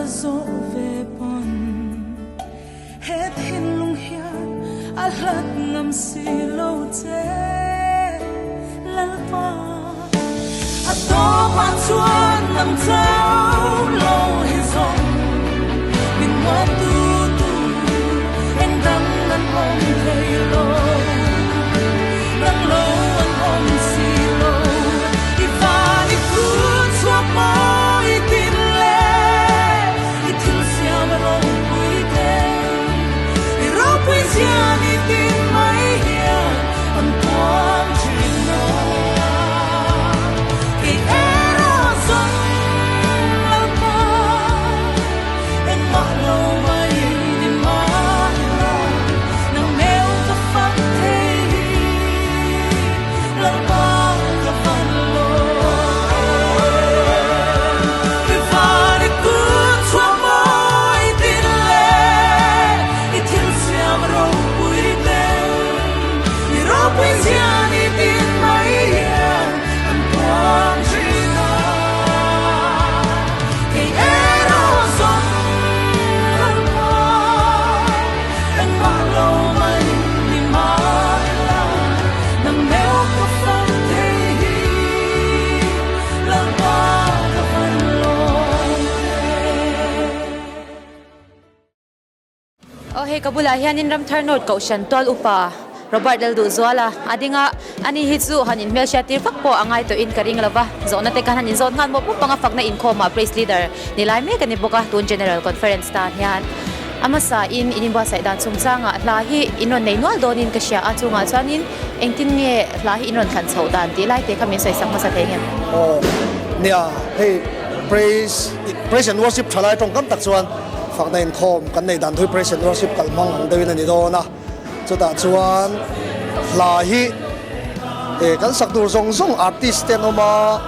ka zawh ve pawn he thinlung hian a hlat ngam si lo che Lalpa. A tawpah chuan nang chauh lo hi zawng min muan tu tur eng dang an awm thei lo, nang lo an awm si lo. I van i phu chhuak mawi tin le i thil siam a ropui thei, i ropui zian i tin mai hian an puang thin lo a. Kei erawh zawng Lalpa engmah lo mai ni mah ila, nang hmel ka fak thei hi Lalpa ka van lo em. I van i kut chhuak mawi tin le i thil siam ropui ten, i ropui zian i tin mai hian an puang thin a. Kei erawh zawng Lalpa engmah lo mai ni mah ila, nang meuh ka fak thei hi Lalpa ka van lawm em. Aw hei ka bulah hianin Ramthar North Kohhran tual upa Robert Lalduhzuala a ding a, ani hi chu han inhmelhriat tir vak pawh a ngai tawhin ka ring lo va, zawhna te khan han inzawt nghal mawp mawp ang a, fakna inkhawmah Praise Leader ni lai mek a ni bawk a, tun General Conference tan hian a hmasa in in inbuatsaih dan chungchangah hla hi in rawn nei nual dawnin ka hria a, chungah chuanin engtin nge hla hi in rawn thlan chhoh dan tih lai te kha min sawi sak hmasa thei ngem? Aw nia, hei Praise Praise and Worship thalai tawngkam tak chuan Fakna inkhawm kan neih dan thui Praise and Worship kal hmang ang deuhin a ni dawn a, chutah chuan hla hi eh kan sak tur zawng zawng artist te an awm a,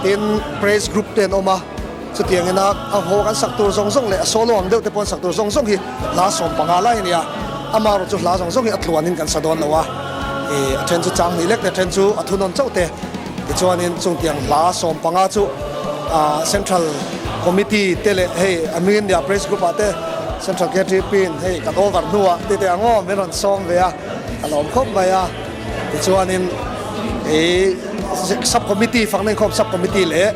tin praise group te an awm a, chutiang ina a haw kan sak tur zawng zawng leh a solo ang deuh te pawh an sak tur zawng zawng hi hla 15 lai a ni a, amaherawhchu hla zawng zawng hi a tluanin kan sa dawn lo a, eh a then chu chang hnih lek te a then chu a thunawn chauh te. Tichuanin chungtiang hla 15 chu Central Committee te leh hei a hmingin nia Praise Group ah te Central KTP in hei kan over hnuah ti teh ang aw min rawn sawm ve a, a lawm khawp mai a. Tichuanin hei Sub Committee fakna inkhawm Sub Committee leh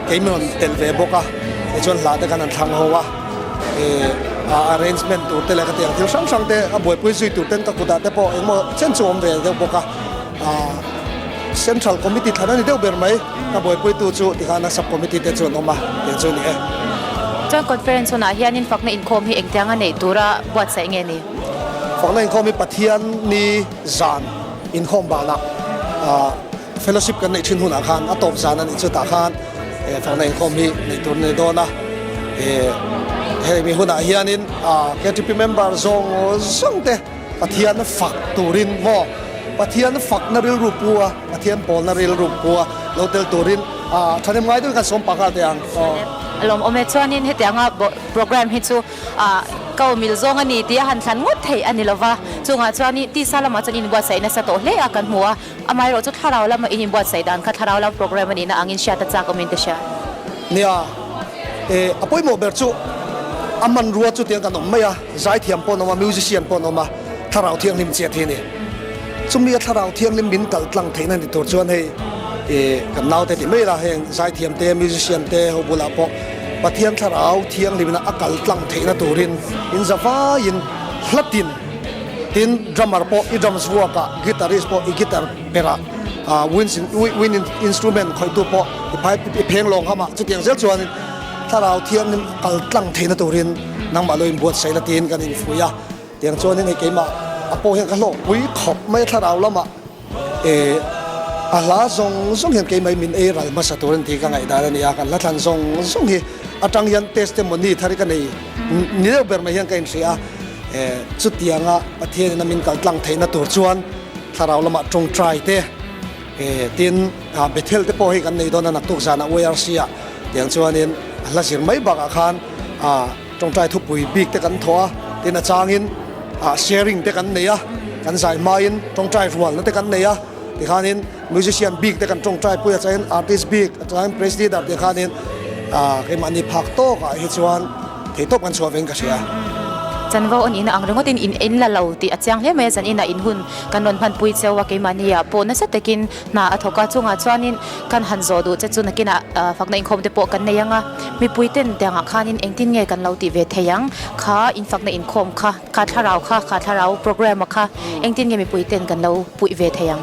kei min rawn tel ve bawk a, tichuan hla te khan an thlang ho a, arrangement tur te leh ka ti ang thil hrang hrang te a buaipui zui tur ten ka kutah te pawh engmaw chen chu awm ve deuh bawk a. Central Committee thlan a ni deuh ber mai, ka buaipuitu chu tikhan a Sub Committee te chu an awm a, tiang chu a ni e. Chuan Conference hunah hianin fakna inkhawm hi engtianga neih tura buatsaih nge ni? Fakna inkhawm hi Pathian ni zan inkhawm banah fellowship kan neih thin hunah khan a tawp zan a nih chu tah khan fakna inkhawm hi neih tur a ni dawn a. Hemi hunah hianin KTP member zawng zawng te Pathian fak turin maw Pathian fakna rilru pu a, Pathian pawlna rilru pu a lo tel turin thahnem ngai deuhin kan sawm pah nghal teh ang. A lawmawm e. Chuanin hetianga program hi chu ka awmil zawng a ni tih a han thlan ngawt theih a ni lova, chungah chuan tisa lamah chuan inbuatsaih nasa tawh hle a kan hmu a, amaherawh chu thlarau lama in inbuatsaih dan kha thlarau lam program a nihna angin hriat a chak awmin ka hria. Nia, a pawimawh ber chu a hmanrua chu tiang kan awm mai a. Zaithiam pawh an awm a, musician pawh an awm a, Thlarau Thianghlim chiat hi a ni. Chumi a Thlarau Thianghlim min kal tlang theihna ni tur chuan hei ih kan naute ti mai la, heng zaithiam te, musician te ho bulah pawh Pathian Thlarau Thianghlimina a kal tlang theihna turin in za vaiin hlatin tin drummer pawh i drums vuakah, guitarist pawh i guitar perah, ah winds wind instrument khawihtu pawh i phai i pheng lawng hamah chutiang zel chuanin Thlarau Thianghlim kal tlang theihna turin Nangmah lo inbuatsaih la tiin kan infuih a, tiang chuanin hei keimah a pawh hian ka hlawkpui khawp mai a thlarau lamah eh a hla zawng zawng hian keimah hi min ei ral hmasa tur a ni tih ka ngaihdan a ni a, kan hla thlan zawng zawng hi atang hian testimony thar hi ka nei ni deuh ber mai hian ka inhria a, eh chutianga Pathianin a min kal tlang theihna tur chuan thlarau lamah tawngtai te eh tin Bethel te pawh hei kan nei dawn a naktuk zanah YRC ah tiang chuanin a hla zir mai bakah khan ah tawngtai thupui bik te kan thawh a, tin a changin ah sharing te kan nei a, kan zai hmain tawngtai rualna te kan nei a, tikhanin musician bik te kan tawngtai pui a changin artist bik a changin praise leader tih khanin Keimahni phak tawkah hi chuan theihtawp kan chhuah vein ka hria. Chanvo a nihna ang ringawtin in en la lo tih a chiang hle mai a, zaninah in hun kan rawn hmanpui cheu a, keimahniah pawh nasa takin hna a thawk a, chungah chuanin kan han zawh duh che chu nakinah fakna inkhawm te pawh kan nei ang a, mipui ten tiangah khanin engtin nge kan lo tih ve thei ang, kha infakna inkhawm kha, kha thlarau kha, kha thlarau programme a kha engtin nge mipui ten kan lo puih ve thei ang.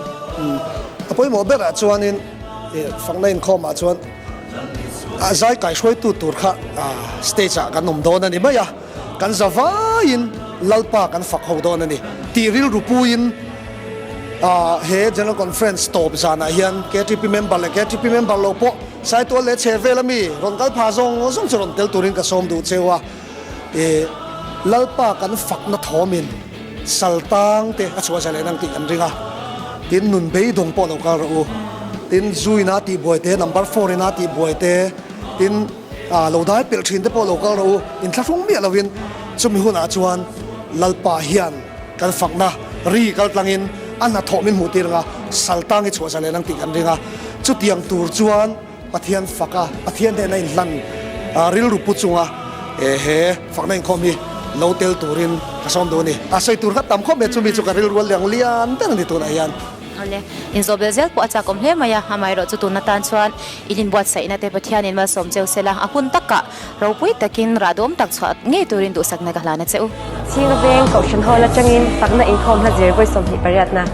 A pawimawh berah chuanin fakna inkhawmah chuan A zai kaihruaitu tur kha stage ah kan awm dawn a ni mai a, kan za vaiin Lalpa kan fak ho dawn a ni tih rilru puiin he General Conference tawp zanah hian ktp member leh ktp member lo pawh Saitual leh Chhervel ami rawn kal pha zawng zawng chu rawn tel turin ka sawm duh cheu a, Lalpa kan fakna thawmin Saltang te a chhuah zalen ang tih kan ring a, tin nun beidawng pawh lo kal rawh u, tin zuina tihbuai te, number four ina tihbuai te, tin lo dai pelh thin te pawh lo kal rawh u, inthlahrung miah lovin chumi hunah chuan Lalpa hian kan fakna ri kal tlangin a hnathawh min hmuh tir ang a, Saltang hi chhuah zalen ang tih kan ring a, chutiang tur chuan Pathian fak a, Pathian hnena inhlan rilru pu chunga he fakna inkhawm hi lo tel turin ka sawm duh a ni. A sawi tur kha tam khawp mai, chumi chu ka rilru a liang lian ber a ni tunah hian. Awle, inzawh belh zel pawh a chakawm hle mai a, amaherawh chu tun atan chuan in inbuatsaihna te Pathianin malsawm cheu sela, a hun takah ropui takin rah duhawm tak chhuah ngei turin duhsakna ka hlan a che u. Chhinga veng Kohhran Hall atangin fakna inkhawm hla zir vawi 28 na.